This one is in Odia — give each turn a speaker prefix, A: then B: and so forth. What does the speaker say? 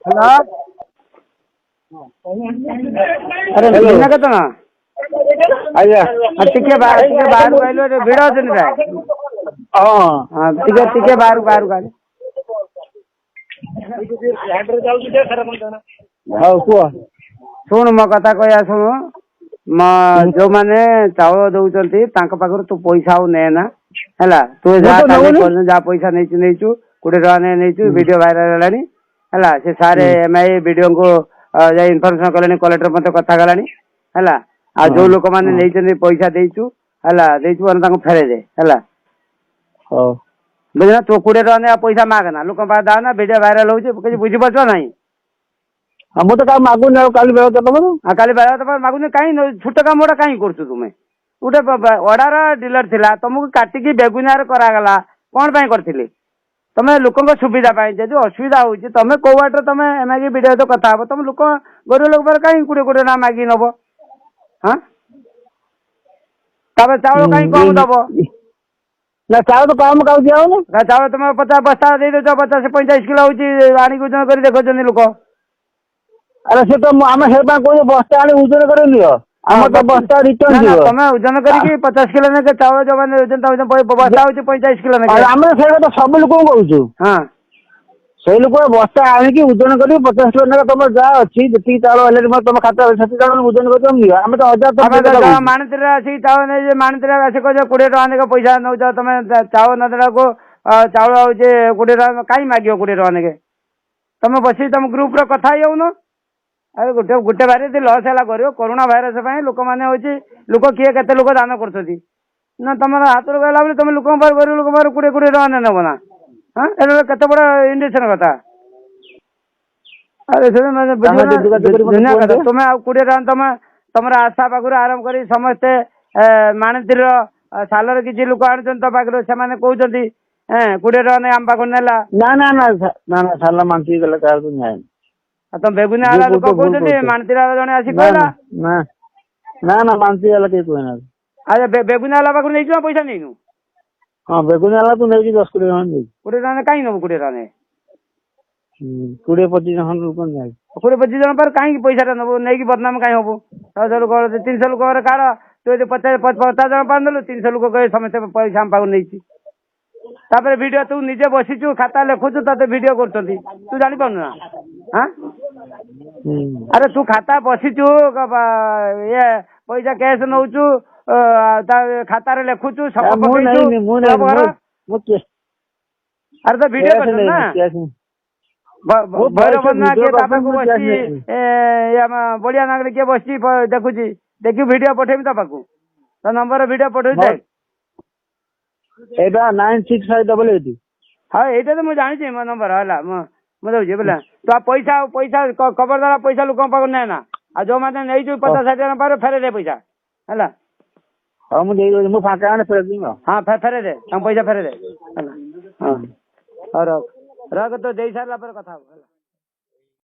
A: ହ୍ୟାଲୋ। ଆରେ ମୀନକେତନ।
B: ଆଜ୍ଞା।
A: ଟିକେ ଟିକେ ବାହାରକୁ ଆଇଲୁ, ଏଠି ଭିଡ ଅଛନ୍ତି ପ୍ରାୟ।
B: ହଁ।
A: ହଁ, ଟିକେ ଟିକେ ବାହାରକୁ ଆଇଲୁ।
B: ହଉ, କୁହ।
A: ଶୁଣୁ, ମୋ କଥା କହିବା ଶୁଣୁ। ଯୋଉମାନେ ଚାଉଳ ଦଉଛନ୍ତି, ତାଙ୍କ ପାଖରୁ ତୁ ପଇସା ଆଉ ନେ ନା, ହେଲା? ତୁ ଯାହା
B: ତ
A: କାଲି
B: ନଉନି।
A: ପର୍ଯ୍ୟନ୍ତ ଯାହା ପଇସା ନେଇଛୁ ନେଇଛୁ, 20 ଟଙ୍କା ନେଇଛୁ, ଭିଡିଓ ଭାଇରାଲ ହେଲାଣି, ହେଲା? ସେ ସାର୍ ଏମ I ବିଡିଓଙ୍କୁ ଯାଇ ଇନଫର୍ମେସନ କଲେଣି, କଲେକ୍ଟର ମଧ୍ୟ କଥା ଗଲାଣି, ହେଲା? ଆଉ ଯୋଉ ଲୋକମାନେ ନେଇଛନ୍ତି, ପଇସା ଦେଇଛୁ, ହେଲା, ଦେଇଛୁ ମାନେ ତାଙ୍କୁ ଫେରେଇ ଦେ, ହେଲା?
B: ହଉ।
A: ବୁଝିଲ? ତୁ 20 ଟଙ୍କା ନେ, ଆଉ ପଇସା ମାଗନା, ଲୋକଙ୍କ ପାଖରେ ଦାନା। ଭିଡିଓ ଭାଇରାଲ ହଉଛି, କିଛି ବୁଝିପାରୁଛ ନାହିଁ?
B: ହଁ, ମୁଁ ତ କାହାକୁ ମାଗୁନି ଆଉ କାଲି ବେଳ ତମର।
A: ଆଉ କାଲି ବେଳ ତମର ମାଗୁନି କାହିଁ? ଛୋଟ କାମ ଗୁଡ଼ା କାହିଁ କରୁଛୁ ତୁମେ? ଗୋଟେ ଅଡାର ଡିଲର ଥିଲା, ତମକୁ କାଟିକି ବେଗୁନିଆରେ କରାଗଲା, କଣ ପାଇଁ କରିଥିଲି? ତମେ ଲୋକଙ୍କ ସୁବିଧା ପାଇଁ। ଯଦି ଅସୁବିଧା ହଉଛି, ତମେ କୋଉ ବାଟରେ ତମେ ଏମାଗି ଭିଡିଓ ତ କଥା ହବ। ତମେ ଲୋକ, ଗରିବ ଲୋକ ପାଖରେ କାହିଁ 20 20 ଟଙ୍କା ମାଗିକି ନବ? ହଁ, ତାପରେ ଚାଉଳ କାହିଁ କମ ଦବ?
B: ନା, ଚାଉଳ ତ କମ କାହାକୁ ଦିଆହଉନି।
A: ନା, ଚାଉଳ ତମେ 50 ବସ୍ତା ଦେଇ ଦଉଛ, 50 45 କିଲୋ ହଉଛି, ଆଣିକି ଓଜନ କରି ଦେଖୁଛନ୍ତି ଲୋକ।
B: ଆରେ, ସେ ତ ଆମେ ସେ ପାଇଁ କହୁଛୁ, ବସ୍ତା ଆଣି ଓଜନ କରି ନିଅ। ଆମର ତ ବସ୍ତା ରିଟର୍ନ
A: ନା, ନା,
B: ଯିବ।
A: ତମେ ଓଜନ କରିକି 50 କିଲୋ ନେକେ ଚାଉଳ ଯୋଉମାନେ ଓଜନ ବସ୍ତା ହଉଛି 45 କିଲୋ ନେକେ।
B: ଆରେ, ଆମେ ସେ କଥା ସବୁ ଲୋକଙ୍କୁ କହୁଛୁ। ସେଇ ଲୋକ ବସ୍ତା ଆଣିକି ଓଜନ କରିକି 50 କିଲୋ ନେବେ। ତମର ଯାହା ଅଛି, ଯେତିକି ଚାଉଳ ହେଲେ ତମ ଖାତା, ସେତିକି ଚାଉଳ ଓଜନ କରି ତମେ ନିଅ। ଆମେ ତ ହଜାର
A: ଆମେ
B: ଟଙ୍କା କହୁଛୁ।
A: ମାଣିତିରେ ଆସିକି ଚାଉଳ ନେଇ, ମାଣିତିରେ ଆସି କହୁଛ 20 ଟଙ୍କା ନେକେ ପଇସା ନଉଛ ତମେ। ଚାଉଳ ନଦେଲାକୁ ଚାଉଳ ହଉଛି 20 ଟଙ୍କା, କାହିଁ ମାଗିବ 20 ଟଙ୍କା ନେକେ? ତମେ ବସିକି ତମ ଗ୍ରୁପରେ କଥା ହେଇଯାଉନ। ଆରେ, ଗୋଟେ ଗୋଟେ ଭାରି ଯଦି ଲସ୍ ହେଲା କରିବ, କରୋନା ଭାଇରସ ପାଇଁ ଲୋକମାନେ ହଉଛି, ଲୋକ କିଏ କେତେ ଲୋକ ଦାନ କରୁଛନ୍ତି ନା। ତମର ହାତରୁ ଗଲା ବୋଲି ତମେ ଲୋକଙ୍କ ପାଖରେ, ଗରିବ ଲୋକଙ୍କ ପାଖରେ 20 20 ଟଙ୍କା ନେବ ନା? ହଁ, ଏଇଟା କେତେ ବଡ ଇଣ୍ଡିସନ କଥା। ଆରେ, ସେ ମାନେ ବୁଝିବ
B: ତାଙ୍କ
A: ନା,
B: ଯୋଗାଯୋଗ କରି ମତେ
A: ଦୁନିଆ କଥା।
B: କୁହନ୍ତୁ।
A: ତୁମେ ଆଉ 20 ଟଙ୍କା ତମେ ତମର ଆଶା ପାଖରୁ ଆରମ୍ଭ କରି ସମସ୍ତେ, ମାଣତିର ସାଲର କିଛି ଲୋକ ଆଣୁଛନ୍ତି ତୋ ପାଖରୁ, ସେମାନେ କହୁଛନ୍ତି 20 ଟଙ୍କା ନେଇ ଆମ ପାଖରୁ ନେଲା।
B: ନା ନା ନା ନା ନା, ସାଲା ମାନସି ଗଲେ କାହାକୁ ନ୍ୟାୟ।
A: ଆଉ ତମ ବେଗୁନିଆ
B: ଯିଏ
A: ବାଲା ଲୋକ
B: କହୁଛ ଭୁଲ
A: କହୁଛନ୍ତି।
B: କହୁଛ।
A: ମାଣତିର ଜଣେ ଆସି
B: ନା।
A: କହିଲା।
B: ନା ନା ନା, ମାନସି ବାଲା କେହି କହିନାହାନ୍ତି।
A: ଆରେ, ବେଗୁନିଆ ବାଲା ପାଖରୁ ନେଇଛୁ ନା ପଇସା ନେଇନୁ?
B: ହଁ, ବେଗୁନିଆ ବାଲା ତୁ ନେଇଛି, 10 20 ଟଙ୍କା ନେଇଛି।
A: 20 ଟଙ୍କା କାହିଁ ନେବୁ 20 ଟଙ୍କା ନେଇ?
B: 20-25 ଜଣ ଲୋକ ନେଇଛି।
A: 20-25 ଜଣ ପାଖରୁ କାହିଁକି ପଇସାଟା ନେବୁ? ନେଇକି ବଦନାମ କାହିଁ ହବୁ? 600 ଲୋକ, 300 ଲୋକ ଘରେ କାଢ। ତୁ ଯଦି 50 ଜଣ ପାଖରୁ ନେଲୁ, 300 ଲୋକ କହିବେ ସମସ୍ତେ ପଇସା ଆମ ପାଖରୁ ନେଇଛି। ତାପରେ ଭିଡିଓ, ତୁ ନିଜେ ବସିଛୁ, ଖାତା ଲେଖୁଛୁ, ତତେ ଭିଡିଓ କରୁଛନ୍ତି, ତୁ ଜାଣିପାରୁନୁ ନା? ହଁ। ଆରେ, ତୁ ଖାତା ବସିଛୁ, ଇଏ ପଇସା କ୍ୟାସ୍ ନଉଛୁ, ତା ଖାତାରେ ଲେଖୁଛୁ, ସବୁ
B: ମୁଁ
A: ପକେଇଛୁ
B: ନେଇନି, ମୁଁ ନେଇନି।
A: କ୍ଲବ ଘର।
B: ମୁଁ
A: ଆରେ, ତ ଭିଡିଓ
B: କ୍ୟାସ୍
A: କରୁଛନ୍ତି ନା।
B: ନେଇନି, କ୍ୟାସ୍। ମୁଁ
A: ଭୈରବ
B: ପଇସା
A: ନା
B: ଭିଡିଓ
A: କିଏ ତା
B: କରୁଛନ୍ତି,
A: ପାଖକୁ
B: ମୁଁ କ୍ୟାସ୍
A: ବସିଛି।
B: ନେଇନି।
A: ଏ ଆମ ବଳିଆ ନାଗରେ କିଏ ବସିଛି, ଦେଖୁଛି। ଦେଖିବୁ, ଭିଡିଓ ପଠେଇବି ତା ପାଖକୁ, ତା ନମ୍ବର ଭିଡିଓ ପଠେଇବି, ଦେଖ।
B: ଏଇଟା 96588।
A: ହଁ, ଏଇଟା ତ ମୁଁ ଜାଣିଛି, ମୋ ନମ୍ବର ହେଲା। ମୁଁ ଦଉଛି, ବୁଝିଲା? ତୁ ଆଉ ପଇସା ଖବରଦାର, ପଇସା ଲୋକଙ୍କ ପାଖରୁ ନେ ନା। ଆଉ ଯୋଉମାନେ ନେଇଛୁ 50-60 ଜଣ ପାଖରୁ, ଫେରେଇ ଦେ ପଇସା, ହେଲା?
B: ହଁ, ମୁଁ ଦେଇଦେଉଛି। ମୁଁ ଫାଙ୍କା ଆଣେ ଫେରେଇ ଦେବି ଆଉ।
A: ହଁ, ଫେରେଇ ଦେ, ତାଙ୍କ ପଇସା ଫେରେଇ ଦେ, ହେଲା? ହଁ, ହଉ, ରଖ ରଖ। ତ ଦେଇ ସାରିଲା ପରେ କଥା ହବ, ହେଲା?